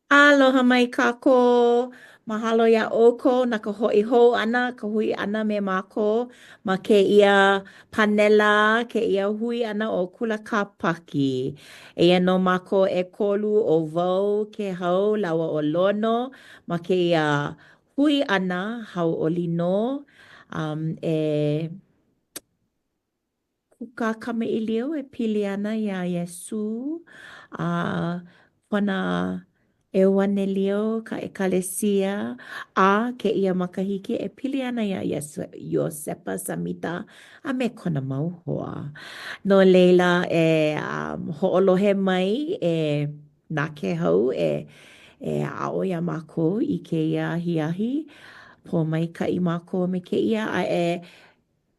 Aloha mai kākou. Mahalo iā ʻoukou na ka hoʻi hou ʻana, ka hui ʻana me mākou ma kēia panela, kēia hui ʻana o Kula Kāpaki. Eia nō mākou ʻekolu, ʻo wau, Kēhau, lāua ʻo Lono ma kēia hui ʻana hauʻoli nō um e kūkā kamaʻilio e pili ana iā Iesū a kona ʻeuanelio, ka ʻekalesia, a kēia makahiki e pili ana iā Iosepa Samita a me kona mau hoa. No laila, e hoʻolohe mai e na Kēhau e e aʻo iā mākou i kēia ahiahi. Pōmaikaʻi mākou me kēia a e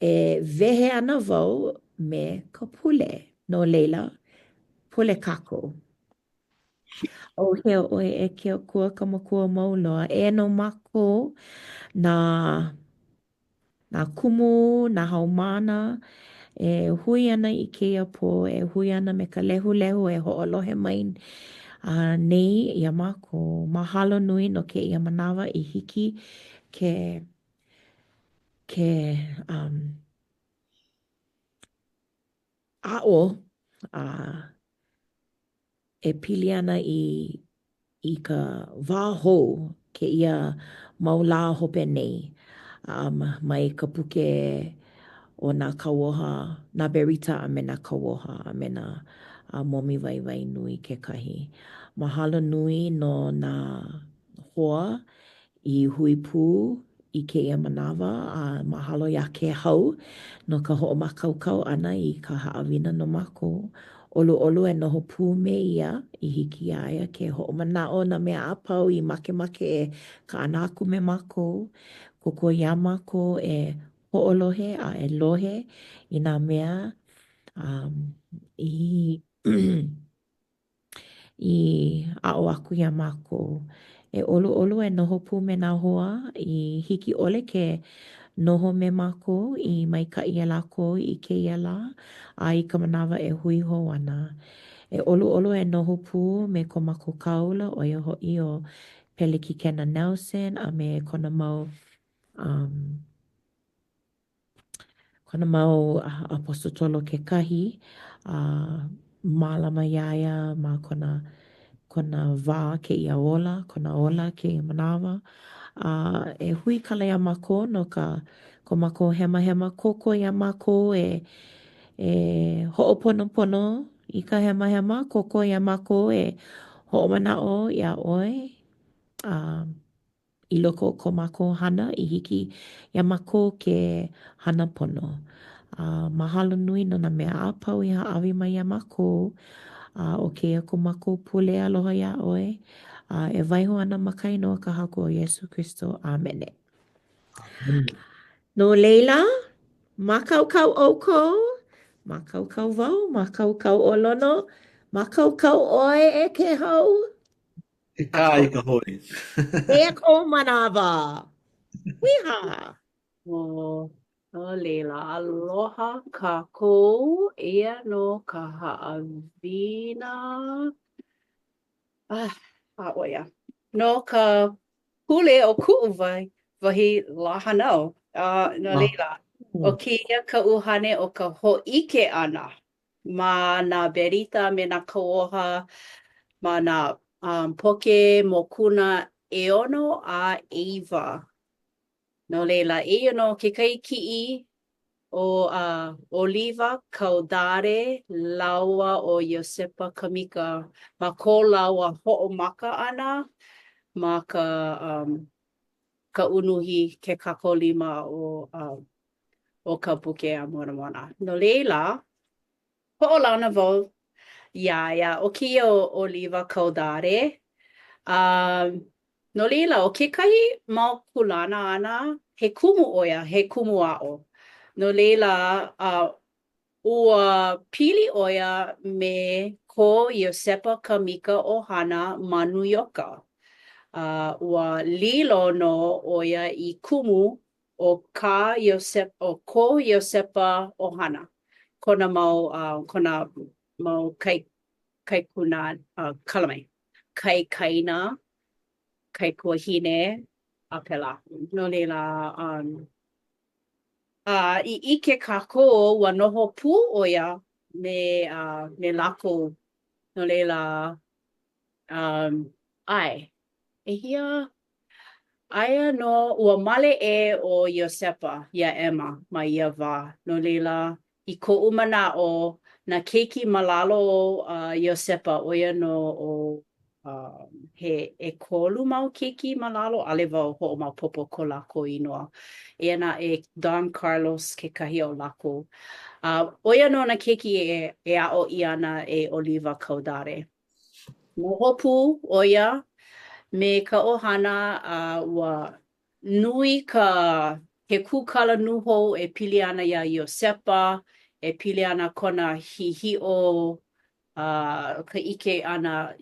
E wehe ana wau me ka pule, no laila, pule kākou. ʻAuhea ʻoe e ke Akua ka Makua mau loa, eia nō mākou nā nā kumu, nā haumāna e hui ana i kēia pō, e hui ana me ka lehulehu e hoʻolohe mai nei iā mākou. Mahalo nui no kēia manawa i hiki ke ke um, aʻo a e pili ana i i ka wā hou kēia mau lā hope nei um, mai ka puke o nā kauoha, nā berita a me nā kauoha a me nā uh, momi waiwai nui kekahi. Mahalo nui no nā hoa i hui pū i kēia manawa a mahalo iā Kēhau no ka hoʻomākaukau ʻana i ka haʻawina no mākou. ʻOluʻolu e noho pū me ia i hiki iā ia ke hoʻomanaʻo nā mea a pau i makemake e kaʻana aku me mākou. Kōkua iā mākou e hoʻolohe a e lohe i nā mea um, i i aʻo aku iā mākou. E ʻoluʻolu e noho pū me nā hoa i hiki ʻole ke noho me mākou i maikaʻi iā lākou i kēia lā a i ka manawa e hui hou ana. E ʻoluʻolu e noho pū me ko mākou kāula, ʻo ia hoʻi ʻo Pelekikena Nelson a me kona mau um, kona mau ʻaposetolo kekahi, a mālama iā ia ma kona kona wā kēia ola, kona ola kēia manawa. A e huikala iā mākou no ka ko mākou hemahema, kōkua iā mākou e e hoʻoponopono i ka hemahema, kōkua iā mākou e hoʻomanaʻo iā ʻoe, a i loko o ko mākou hana i hiki iā mākou ke hana pono. A mahalo nui no nā mea a pau i hāʻawi mai iā mākou, a ʻo kēia ko mākou pule aloha iā ʻoe, a e waiho ana ma ka inoa o ka Haku ʻo Iesū Kristo. ʻĀmene. No laila, mākaukau ʻoukou, mākaukau wau, mākaukau ʻo Lono, mākaukau ʻoe e Kēhau? E kā i ka hoi. Eia kou manawa. Wīhā! Oh, no laila, aloha kākou. Eia nō ka haʻawina. Ah, a ʻo ia. No ka pule o kuʻu wahi, wahi lā hānau. Uh, no laila, ʻo kēia ka ʻuhane o ka hōʻike ʻana ma nā berita a me nā kauoha ma nā um, poke mokuna ʻeono a ʻeiwa. No laila, eia nō kekahi kiʻi o uh, ʻOliva Kaudare lāua ʻo Iosepa Kamika ma ko lāua hoʻomaka ʻana ma ka um, ka unuhi ke kākau lima o uh, o ka Buke a Moramona. No laila, hoʻolauna wau iā ia, ʻo kēia ʻo ʻOliva Kaudare. A no laila, ʻo kekahi mau kūlana āna, he kumu ʻo ia, he kumu aʻo. No laila, a ua pili ʻo ia me ko Iosepa Kamika ʻohana ma Nū Ioka. A ua lilo nō ʻo ia i kumu ʻo kā Iosepa, ʻo ko Iosepa ʻohana, kona mau, uh, kona mau kai, kaikuna, uh, kala mai. kaikaina, kaikuahine, a pēlā aku. No laila, um, a i ʻike kākou, ua noho pū ʻo ia me, uh, me lākou. No laila, um, ʻae, ʻehia, aia nō, ua male ʻē ʻo Iosepa iā Ema ma ia wā. No laila, i koʻu manaʻo, nā keiki ma lalo o uh, Iosepa, ʻo ia nō ʻo um, he ʻekolu mau keiki ma lalo, ʻaʻole wau hoʻomaopopo ko lākou inoa. Eia naʻe, Don Carlos kekahi o lākou. A uh, ʻo ia nō nā keiki e, e aʻo ʻia ana e Oliva Caudarē. Noho pū ʻo ia me ka ʻohana a ua nui ka ke kūkala nūhou e pili ana iā Iosepa, e pili ana kona hihiʻo, a ka ʻike ʻana,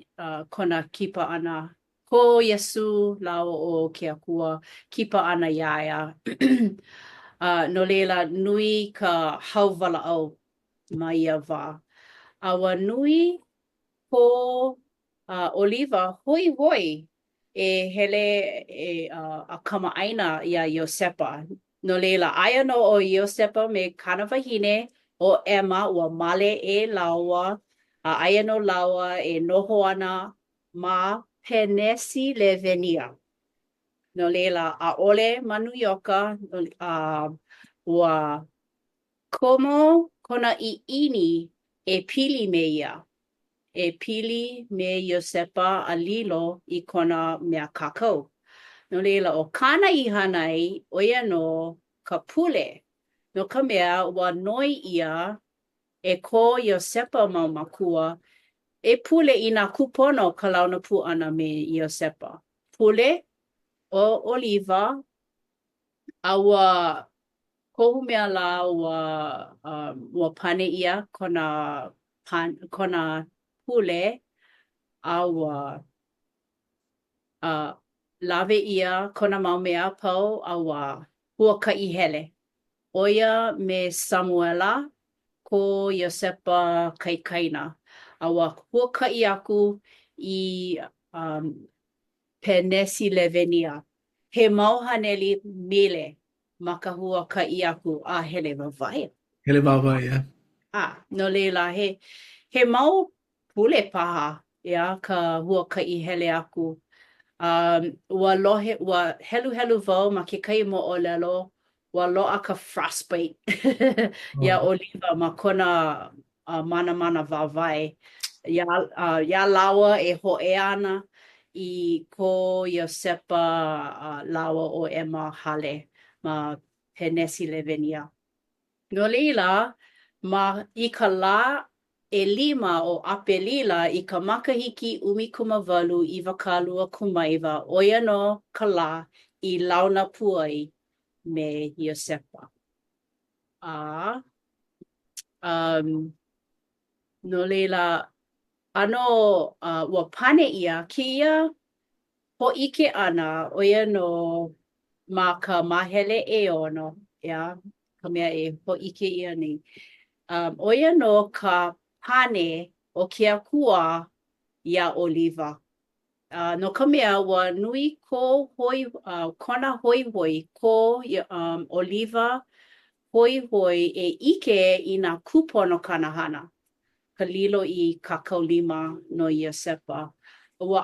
kona kipa ʻana, ko Iesū lāua ʻo ke Akua kipa ʻana iā ia. A no laila, nui ka hauwalaʻau ma ia wā. A ua nui ko ʻOliva hoihoi e hele e a kamaʻāina iā Iosepa. No laila, aia nō ʻo Iosepa me kāna wahine ʻo ʻEma, ua male ʻē lāua, a aia nō lāua e noho ana ma Penesilevenia. No laila, ʻaʻole ma Nū Ioka, a ua komo kona ʻiʻini e pili me ia. e pili me Iosepa a lilo i kona mea kākau. No laila, ʻo kāna i hana ai, ʻo ia nō ka pule, no ka mea, ua noi ʻia e ko Iosepa mau mākua e pule inā kūpono ka launa pū ʻana me Iosepa. Pule ʻo ʻOliva, a ua kohu mea lā ua um, ua pane ʻia kona pan, kona pule a ua uh, lawe ʻia kona mau mea a pau a ua huakaʻi hele. ʻO ia me Samuela, ko Iosepa kaikaina, a ua huakaʻi aku i um, Penesilevenia. He mau haneli mile ma ka huakaʻi aku a hele wāwae. Hele wāwae, yeah. A, no laila, he, he mau pule paha, ʻeā, ka huakaʻi hele aku. Um, ua lohe, ua heluhelu wau ma kekahi moʻolelo, ua loaʻa ka frostbite iā ʻOliva ma kona uh, manamana wāwae iā, uh, iā lāua e hōʻea ana i ko Iosepa uh, lāua ʻo ʻEma hale ma Penesilevenia. No laila, ma i ka lā ʻelima o ʻApelila i ka makahiki 1829, ʻo ia nō ka lā i launa pū ai me Iosepa. A, um, no laila, ʻano uh, ua pane ʻia kēia hōʻike ʻana, ʻo ia nō ma ka māhele ʻeono, ʻeā, ka mea e hōʻike ʻia nei. Um, ʻo ia nō ka pane o ke Akua iā ʻOliva. Uh, no ka mea, ua nui ko hoi, uh, kona hoihoi, ko um, ʻOliva hoihoi e ʻike inā kūpono kāna hana, ka lilo i kākau lima no Iosepa. Ua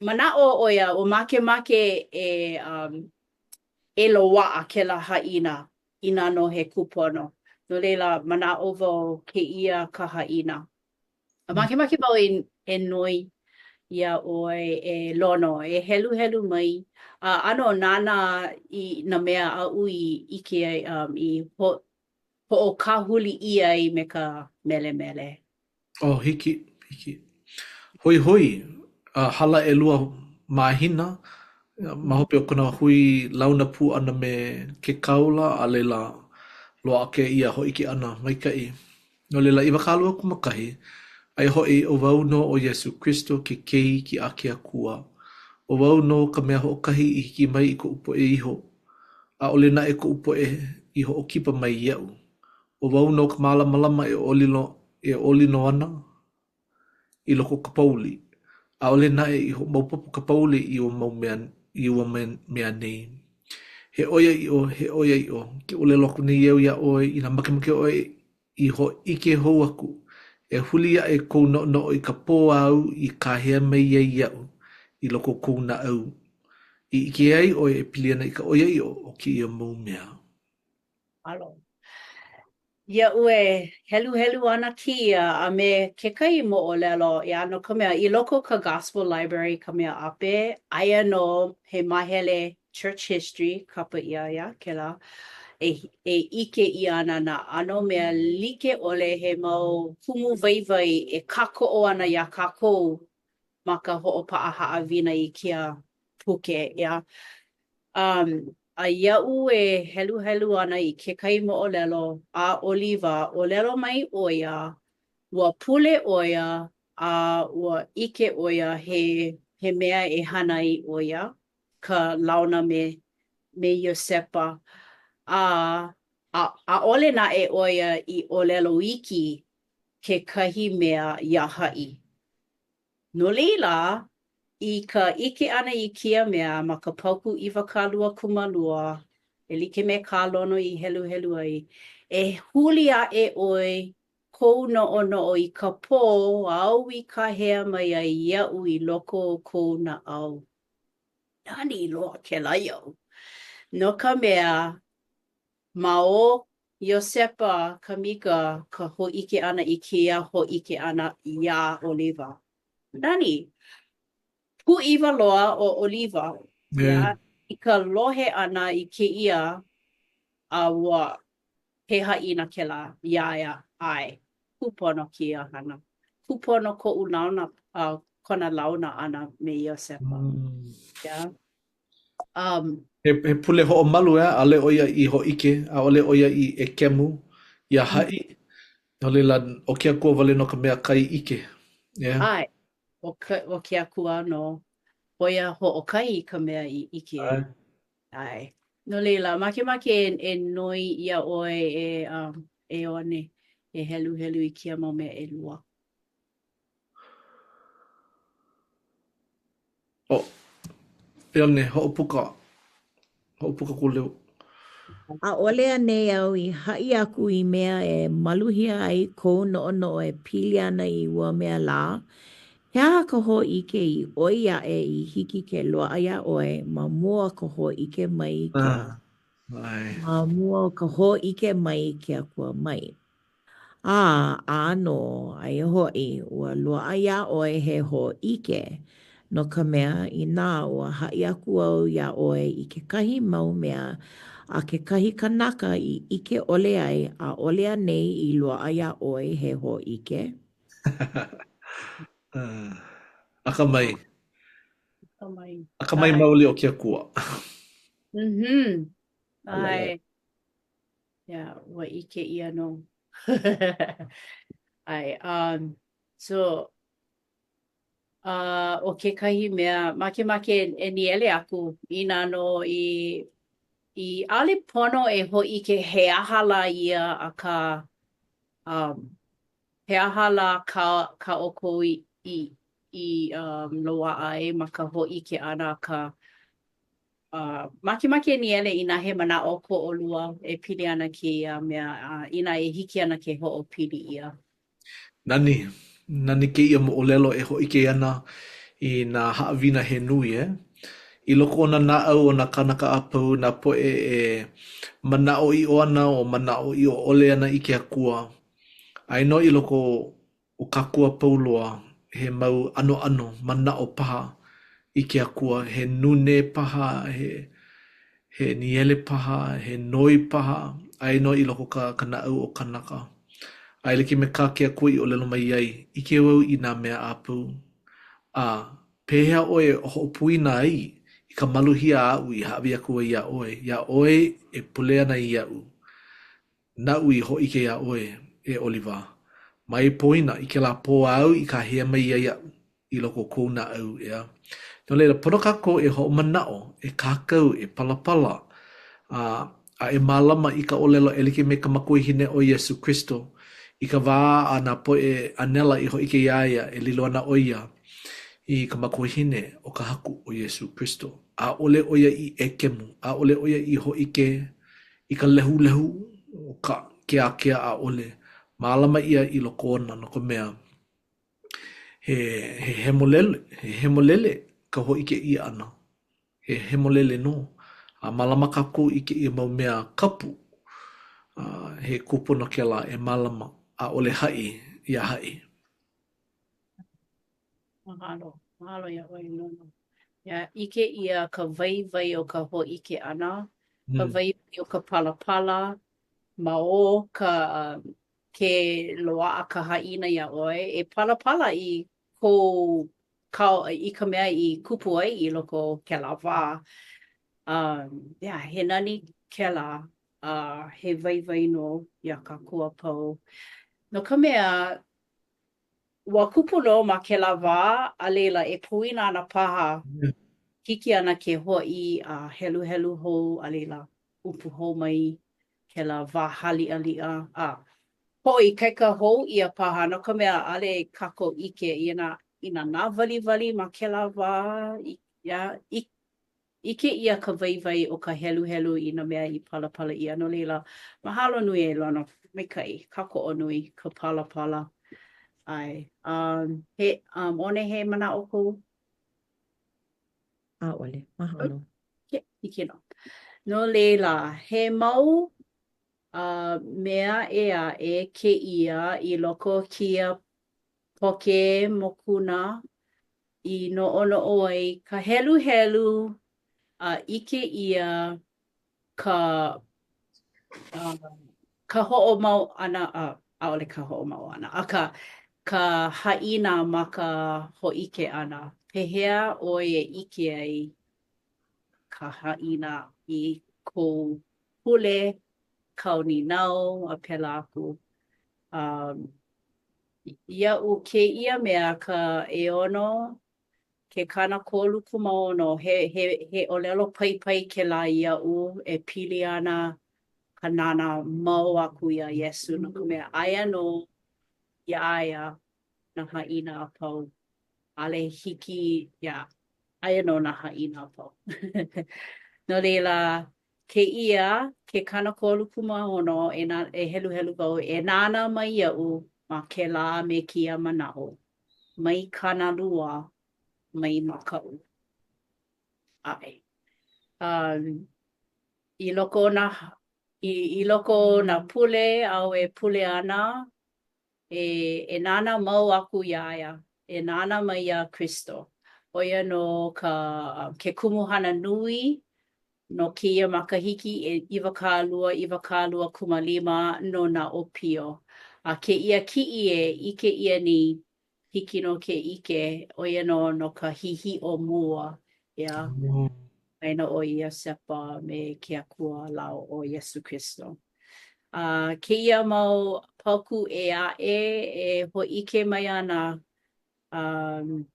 manaʻo ʻo ia, ua makemake e, um, e loaʻa kēlā haʻina inā nō he kūpono. No laila, manaʻo wau kēia ka haʻina. A makemake wau e, e noi iā ʻoe e Lono, e heluhelu mai a ʻano nānā i nā mea aʻu i ʻike ai, um, i ho, hoʻokāhuli ʻia ai me ka melemele. Oh, hiki, hiki. Hoihoi, a hala ʻelua mahina ma hope o kona hui launa pū ʻana me ke kāula, a laila, loaʻa kēia hōʻike ʻana maikaʻi. No laila, 21, aia hoʻi, ʻo wau nō ʻo Iesū Kristo, ke Keiki a ke Akua. ʻO wau nō ka mea hoʻokahi i hiki mai i koʻu poʻe iho, ʻaʻole naʻe koʻu poʻe i hoʻokipa mai iaʻu. ʻO wau nō ka mālamalama e ʻōlino, e ʻōlino ana i loko o ka pouli. ʻAʻole naʻe i hoʻomaopopo ka pauli i ua mau mea i ua mea nei. He ʻoiaʻiʻo, he ʻoiaʻiʻo, ke ʻōlelo aku nei au iā ʻoe, inā makemake ʻoe i hōʻike hou aku, e huli aʻe kou noʻonoʻo i ka pō āu i kāhea mai ai iaʻu i loko o kou naʻau, i ʻike ai ʻoe e pili ana i ka ʻoiaʻiʻo o kēia mau mea. Alo. Iaʻu e heluhelu ana kēia a me kekahi moʻolelo, ʻeā, no ka mea, i loko o ka Gospel Library ka mea ʻApe, aia nō he māhele Church History, kapa ʻia, ʻeā, kēlā, e e ʻike ʻia ana nā ʻano mea like ʻole he mau kumu waiwai e kākoʻo ana iā kākou ma ka hoʻopaʻa haʻawina i kēia puke, ʻeā. Um, a iaʻu e heluhelu ana i kekahi moʻolelo a ʻOliva, ʻōlelo mai ʻo ia, ua pule ʻo ia a ua ʻike ʻo ia he he mea e hana ai ʻo ia, ka launa me me Iosepa, a a ʻaʻole naʻe ʻo ia i ʻōlelo iki kekahi mea iā haʻi. No laila, i ka ʻike ʻana i kēia mea ma ka paukū 22, e like me kā Lono i heluhelu ai, e huli aʻe ʻoe kou noʻonoʻo i ka pō āu i kāhea mai ai iaʻu i loko o kou naʻau. Nani loa kēlā iaʻu. No ka mea, ma o Iosepa Kamika ka hōʻike ʻana i kēia hōʻike ʻana iā ʻOliva. Nani! Pūʻiwa loa ʻo ʻOliva yeah. i ka lohe ʻana i kēia a ua he haʻina kēlā iā ia, ʻae, kūpono kēia hana. Kūpono koʻu launa, uh, kona launa ʻana me Iosepa. Mm. Yeah. Um, he, he pule hoʻomalu, eh? ʻAʻole ʻo ia i hōʻike, ʻaʻole ʻo ia i ʻekemu iā mm. haʻi. No laila, ʻo ke Akua wale nō ka mea kai ʻike. Yeah. ʻAe, ʻo ke, ʻo ke Akua nō, ʻo ia hoʻokahi ka mea i ʻike. ʻAe. ʻAe. No laila, makemake e, e noi iā ʻoe e, um, e Ioane, e heluhelu i kēia mau mea ʻelua. ʻO Ioane, hoʻopuka, hoʻopuka kou leo. ʻAʻole anei au i haʻi aku i mea e maluhia ai kou noʻonoʻo e pili ana i ua mea lā? He aha ka hōʻike i ʻoi aʻe i hiki ke loaʻa iā ʻoe ma mua o ka hōʻike mai ke ma mua o ka hōʻike mai ke Akua mai? A, ʻānō, aia hoʻi, ua loaʻa iā ʻoe he hōʻike, no ka mea, inā ua haʻi aku au iā ʻoe i kekahi mau mea a kekahi kanaka i ʻike ʻole ai, ʻaʻole anei i loaʻa iā ʻoe he hōʻike? Akamai. Akamai. Akamai maoli o ke Akua. Mhm. ʻAe. Yeah, ua ʻike ʻia nō. ʻAe, um, so, uh, ʻo kekahi mea, makemake e nīele aku inā nō i, i ʻaʻole pono e hōʻike he aha lā ia akā, um, he aha lā kā, kā ʻoukou i, i, i um, loaʻa ai ma ka hōʻike ʻana akā, Uh, makemake e nīele inā he manaʻo ko ʻolua e pili ana kēia mea, uh, inā e hiki ana ke hoʻopili ʻia. Nani, nani kēia moʻolelo e hōʻike ana i nā haʻawina he nui, eh? I loko o nā naʻau o nā kānaka a pau, nā poʻe e manaʻoʻiʻo ana o manaʻoʻiʻo ʻole ana i ke Akua, aia nō i loko o kākou a pau loa, he mau ʻanoʻano manaʻo paha i ke Akua, he nūnē paha, he he nīele paha, he noi paha, aia nō i loko ka ka naʻau o kanaka. A e like me kā ke Akua i ʻōlelo mai ai, ʻike wau i nā mea a pau. A, pehea ʻoe e hoʻopoina ai i ka maluhia aʻu i hāʻawi aku ai iā ʻoe, iā ʻoe e pule ana iaʻu? Naʻu i hōʻike iā ʻoe, e ʻOliva, mai poina i kēlā pō āu i kāhea mai ai iaʻu i loko o kou naʻau, ʻeā. No laila, pono kākou e hoʻomanaʻo, e kākau, e palapala, a, a e mālama i ka ʻōlelo e like me ka Makuahine ʻo Iesū Kristo. I ka wā a nā poʻe ʻānela i hōʻike iā ia e lilo ana ʻo ia. i ka makuahine o ka Haku ʻo Iesū Kristo. ʻAʻole ʻo ia i ʻekemu, ʻaʻole ʻo ia i hōʻike i ka lehulehu o ka ke ākea, ʻaʻole. Mālama ʻia i loko ona no ka mea, he, he hemolele, he hemolele ka hōʻike ʻia ʻana. He hemolele nō. A mālama kākou i kēia mau mea kapu, a he kūpono kēlā e mālama, ʻaʻole haʻi iā haʻi. Mahalo. Mahalo iā ʻoe, Lono. Yeah, ʻike ʻia ka waiwai o ka hōʻike ʻana, ka mm. waiwai o ka palapala, ma o ka ke loaʻa ka haʻina iā ʻoe, e palapala i kou ka, i ka mea i kupu ai i loko o kēlā wā. Um, yeah, he nani kēlā, a uh, he waiwai nō iā kākou a pau. No ka mea, Ua kupu nō ma kēlā wā, a laila, e poina ana paha, hiki ana ke hoʻi a heluhelu hou, a laila, ʻupu hou mai kēlā wā hāliʻaliʻa, a hoʻoikaika hou ʻia paha, no ka mea, ʻaʻole kākou ʻike inā, inā nāwaliwali ma kēlā wā, yeah, ʻIke ʻia ka waiwai o ka heluhelu i nā mea i palapala ʻia, no laila, mahalo nui e Lono, maikaʻi, kākoʻo nui ka palapala. ʻAe. Um, he, um, One, he manaʻo kou? ʻAʻole. Mahalo. Okay, hiki nō. No laila, he mau uh, mea ʻē aʻe kēia i loko o kēia poke mokuna i noʻonoʻo ai ka heluhelu a ʻike ʻia ka uh, ka hoʻomau ʻana, uh, ʻaʻole ka hoʻomau ʻana, akā ka haʻina ma ka hōʻike ʻana. Pehea ʻoe e ʻike ai ka haʻina i kou pule, kāu nīnau, a pēlā aku. Um, Iaʻu kēia mea ka ʻeono, ke 36, he, he, he ʻōlelo paipai kēlā iaʻu e pili ana ka nānā mau aku iā Iesū, no ka mea, aia nō iā ia nā haʻina a pau. ʻAʻole hiki, yeah, aia nō nā haʻina a pau. No laila, kēia, ke 36, e, nā, e heluhelu wau, e nānā mai iaʻu ma kēlā me kēia manaʻo, mai kānalua, mai makaʻu. ʻAe. Um, i loko o nā, i, i loko o nā pule āu e pule ana, e, e nānā mau aku iā ia, e nānā mai iā Kristo. ʻO ia nō ka, ke kumuhana nui no kēia makahiki e 20 25 no nā ʻōpio. A kēia kiʻi e ʻike ʻia nei, hiki nō ke ʻike, ʻo ia nō no ka hihiʻo mua, yeah. Waena o Iosepa me ke Akua lā ʻo Iesū Kristo. A kēia mau paukū ʻē aʻe e hōʻike mai ana um,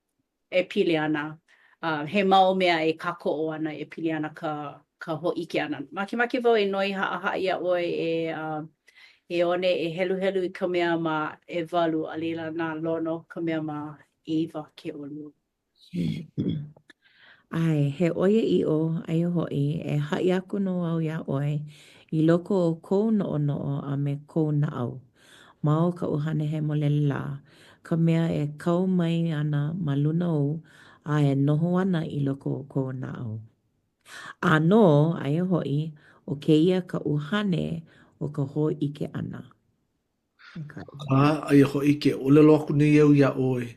e pili ana, uh, he mau mea e kākoʻo ana e pili ana ka, ka hōʻike ʻana. Makemake wau e noi haʻahaʻa iā ʻoe e, uh, e One e heluhelu i ka mea ma ʻewalu, a laila na Lono ka mea ma ʻeiwa ke ʻolua. ʻAe, he ʻoiaʻiʻo, aia hoʻi, e haʻi aku nō au iā ʻoe i loko o kou noʻonoʻo a me kou naʻau, ma o ka ʻUhane Hemolele lā, ka mea e kau mai ana ma luna ou a e noho ana i loko o kou naʻau. ʻĀnō, aia hoʻi, ʻo kēia ka ʻUhane o ka hōʻike ʻana. Akā, aia hoʻi ke ʻōlelo aku nei au iā ʻoe,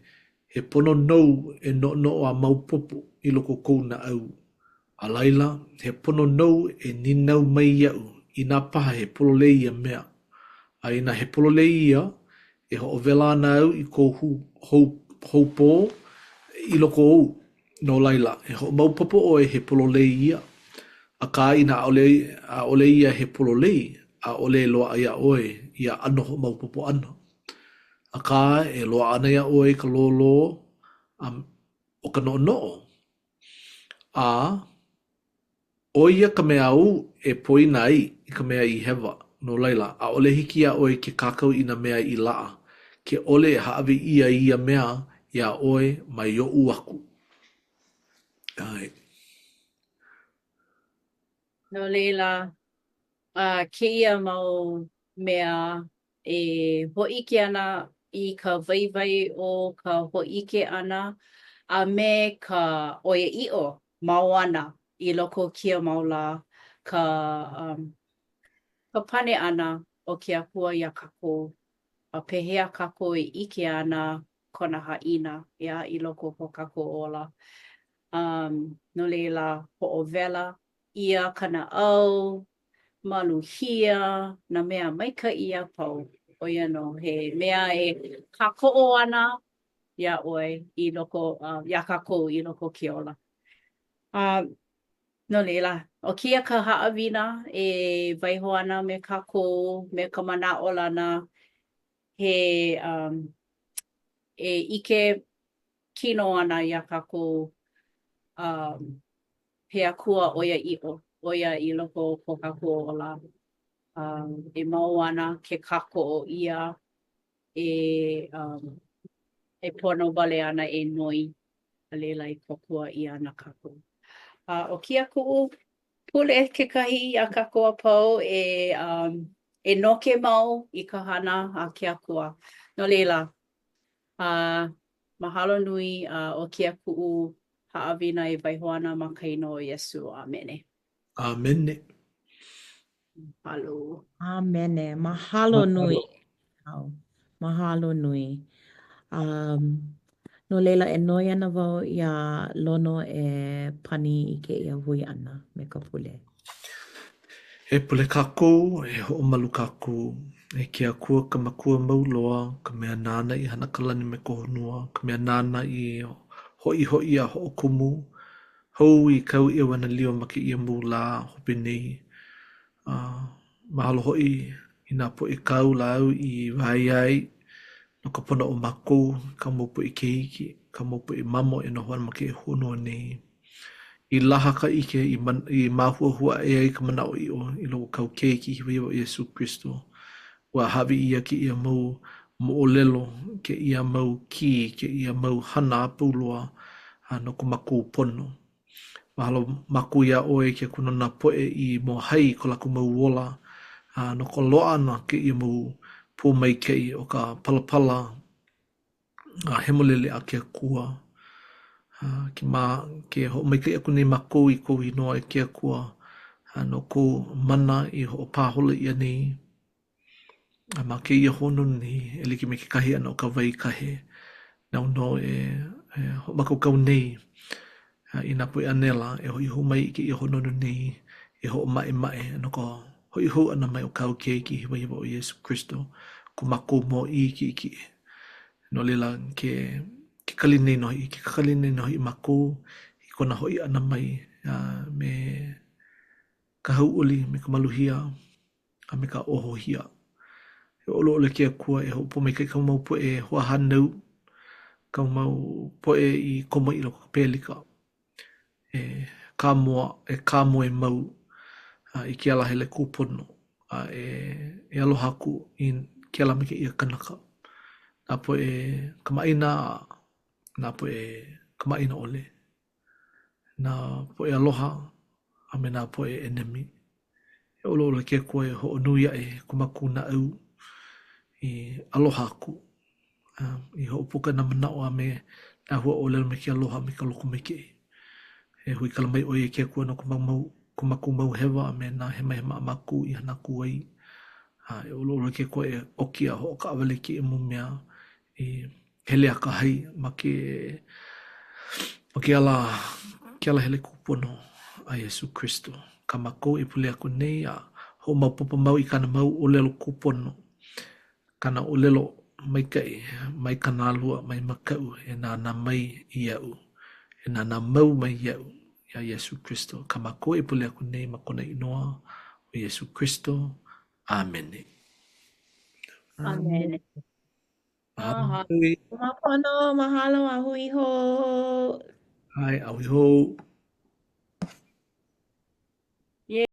he pono nou e noʻonoʻo a maopopo i loko o kou naʻau. A laila, he pono nou e nīnau mai iaʻu inā paha he pololei ia mea. A inā he pololei ia, e hoʻowela ana au i kou houpo i loko ou. No laila, e hoʻomaopopo ʻoe he pololei ia. Akā, inā ʻaʻole, ʻaʻole ia he pololei, ʻaʻole e loaʻa iā ʻoe ia ʻano hoʻomaopopo ʻana. Akā, e loaʻa ana iā ʻoe ka lōlō a o ka noʻonoʻo, a ʻO ia ka mea āu e poina ai i ka mea i hewa, no laila, ʻaʻole hiki iā ʻoe ke kākau i nā mea i laʻa, ke ʻole e hāʻawi ʻia ia mea iā ʻoe mai oʻu aku. ʻAe. No laila, a kēia mau mea e hōʻike ana i ka waiwai o ka hōʻike ʻana a me ka ʻoiaʻiʻo mau ʻana i loko o kēia mau lā, ka um, ka pane ʻana o ke Akua iā kākou, a pehea kākou e ʻike ana kona haʻina, yeah, i loko o ko kākou ola. Um, no laila, hoʻowela ʻia ka naʻau, maluhia nā mea maikaʻi a pau. ʻO ia nō, he mea e kākoʻo ana iā ʻoe i loko, uh, iā kākou i loko o ke ola. Uh, no laila, ʻo kēia ka haʻawina e waiho ana me kākou, me ka manaʻolana he um, e ʻike kino ana iā kākou um, he Akua ʻoiaʻiʻo ʻo ia i loko o ko kākou ola. Um, e mau ana ke kākoʻo ʻia e, um, e pono wale ana e noi a laila e kōkua ʻia ana kākou. A ʻo kēia kuʻu pule kekahi iā kākou a pau e, um, e noke mau i ka hana a ke Akua. No laila, uh, mahalo nui a ʻo kēia kuʻu haʻawina e waiho ana ma ka inoa o Iesū. ʻĀmene. ʻĀmene. Mahalo. ʻĀmene. Mahalo nui. Mahalo nui. Um, no laila, e noi ana wau iā Lono e pani i kēia hui ʻana me ka pule. E pule kākou, e hoʻomalu kākou, e ke Akua ka Makua mau loa, ka mea nāna i hana ka lani me ka honua, ka mea nāna i hoʻihoʻi a hoʻokumu hou i kāu ʻeuanelio ma kēia mau lā hope nei. A mahalo hoʻi i nā poʻe kāula āu i wae ai no ka pono o mākou, kāu mau poʻe keiki, kāu mau poʻe mamo e noho ana ma kēia honua nei. I laha ka ʻike i, man, i māhuahua aʻe ai ka manaʻoʻiʻo i loko o kāu Keiki hiwahiwa ʻo Iesū Kristo. Ua hāʻawi ʻia kēia mau moʻolelo, kēia mau kī, kēia mau hana a pau loa a no ko mākou pono. Mahalo mākou iā ʻoe e ke Akua no nā poʻe i mōhai i ko lākou mau ola a no ka loaʻa ʻana o kēia mau pōmaikaʻi o ka palapala a hemolele a ke Akua. A ke, ma, ke hoʻomaikaʻi aku nei mākou i kou inoa e ke Akua a no kou mana i hoʻopāhola ʻia nei a ma kēia honua nei e like me ke kahe ʻana o ka wai kahe nāu nō e, e hoʻomākaukau nei i nā poʻe ʻānela e hoʻi hou mai i kēia honua nei e hoʻomaʻemaʻe no ka hoʻi hou ʻana mai o kāu Keiki hiwahiwa ʻo Iesū Kristo, ko mākou Mōʻī Kiʻekiʻe. No laila, ke, ke kali nei nō hoʻi, ke kakali nei nō hoʻi mākou i kona hoʻi ʻana mai a me ka hauʻoli, me ka maluhia, a me ka ohohia. E ʻoluʻolu e ke Akua e hoʻopōmaikaʻi kāu mau poʻe hoahānau, kāu mau poʻe i komo i loko o ka pelika. E kāmoa, e kāmoe mau i ke alahele kūpono, a e, e aloha aku i kēlā me kēia kanaka, nā poʻe kamaʻāina a nā poʻe kamaʻāina ʻole. nā poʻe aloha a me nā poʻe ʻenemi. E ʻoluʻolu e ke Akua e hoʻonui aʻe ko mākou naʻau i aloha aku, a i hoʻopuka nā manaʻo a me nā huaʻōlelo me ke aloha a me ka lokomaikaʻi. E huikala mai ʻoe e ke Akua no ko mau, ko mākou mau hewa a me nā hemahema a mākou i hana aku ai. A e ʻoluʻolu e ke Akua e ʻoki a hoʻokaʻawale i kēia mau mea i hele akahai ma ke ma ke ala ke alahele kūpono a Iesū Kristo kā mākou e pule aku nei a hoʻomaopopo mau i kāna mau ʻōlelo kūpono, kāna ʻōlelo maikaʻi, mai kānālua, mai makaʻu e nānā mai iaʻu, e nānā mau mai iaʻu iā Iesū Kristo, kā mākou e pule aku nei ma kona inoa ʻo Iesū Kristo. ʻĀmene. ʻĀmene. Mahalo nui. Mapono, mahalo a hui hou. ʻAe, a hui hou.